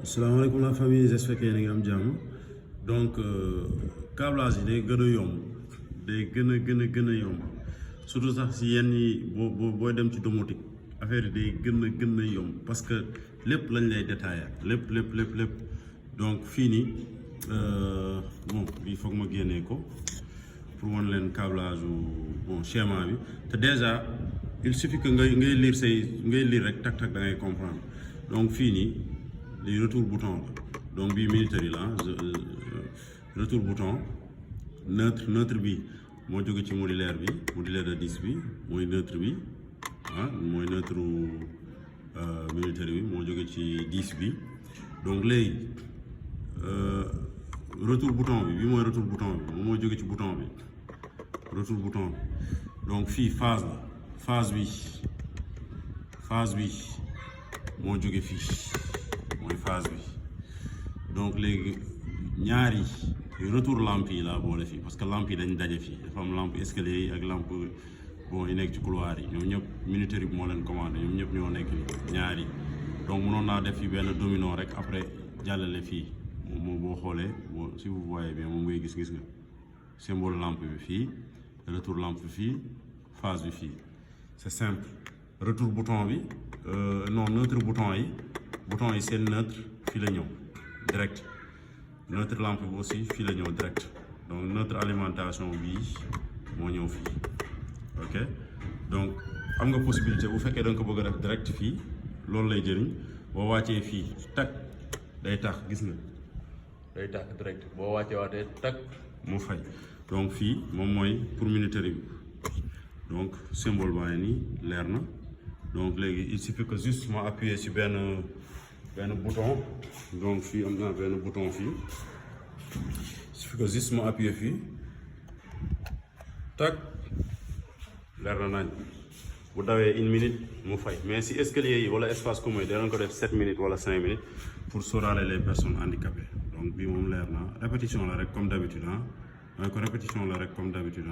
salaamaaleykum la famille j'espère que yéen a ngi am jàmm donc câblage yi day gën a yomb day gën a yomb surtout sax si yenn yi booy dem ci domotique affaire yi day gën a yomb parce que lépp lañ lay détaillé lépp donc fii nii bon il faut que ma génnee ko pour wan leen câblage bon schéma bi te déjà il suffit que ngay lire rek tak da ngay comprendre donc fii nii li retour bouton la donc bii militaire la retour bouton neutre bi moo jóge ci modulaire de 10 bi mooy neutre bi mooy neutre militaire bi moo jóge ci 10 bi donc léegi retour bouton bi mooy retour bouton bi moom moo jóge ci bouton bi retour bouton bi donc fii phase la phase bi moo jóge fii mooy phase bi donc léegi ñaari retour lampe yi laa boole fii parce que lampe yi dañ daje fii dafa am lampe escalier yi ak lampe bon yi nekk ci couloir yi ñoom ñëpp militaire bi moo leen commandé ñoom ñëpp ñoo nekk nii ñaari donc mënoon naa def fi benn domino rek après jàllale fii moom boo xoolee si vous voyez bien moom ngay gis nga symbole lampe bi fii retour lampe bi fii phase bi fii c'est simple retour bouton bi non neutre bouton yi seen neutre fii la ñëw direct neutre lampe bi aussi fii la ñëw direct donc neutre alimentation bii moo ñëw fii ok donc am nga possibilité bu fekkee da nga ko bëgg a def direct fii loolu lay jëriñ boo wàccee fii tak day tax gis nga day tax direct boo wàccee waatee tak mu fay donc fii moom mooy pour militaire bi donc symbole baa ngi nii leer na donc léegi il suffit que juste ma appuyer sur benn bouton donc fii am naa benn bouton fii il suffit que juste ma appuyer fii tak leer na nañ bu dawee 1 minute mu fay mais si escalier yi wala espace commun yi danañ ko def 7 minutes wala 5 minutes pour sóoraale les personnes handicapées donc bii moom leer na répétition la rek comme d'habitude mooy ko répétition la rek comme d'habitude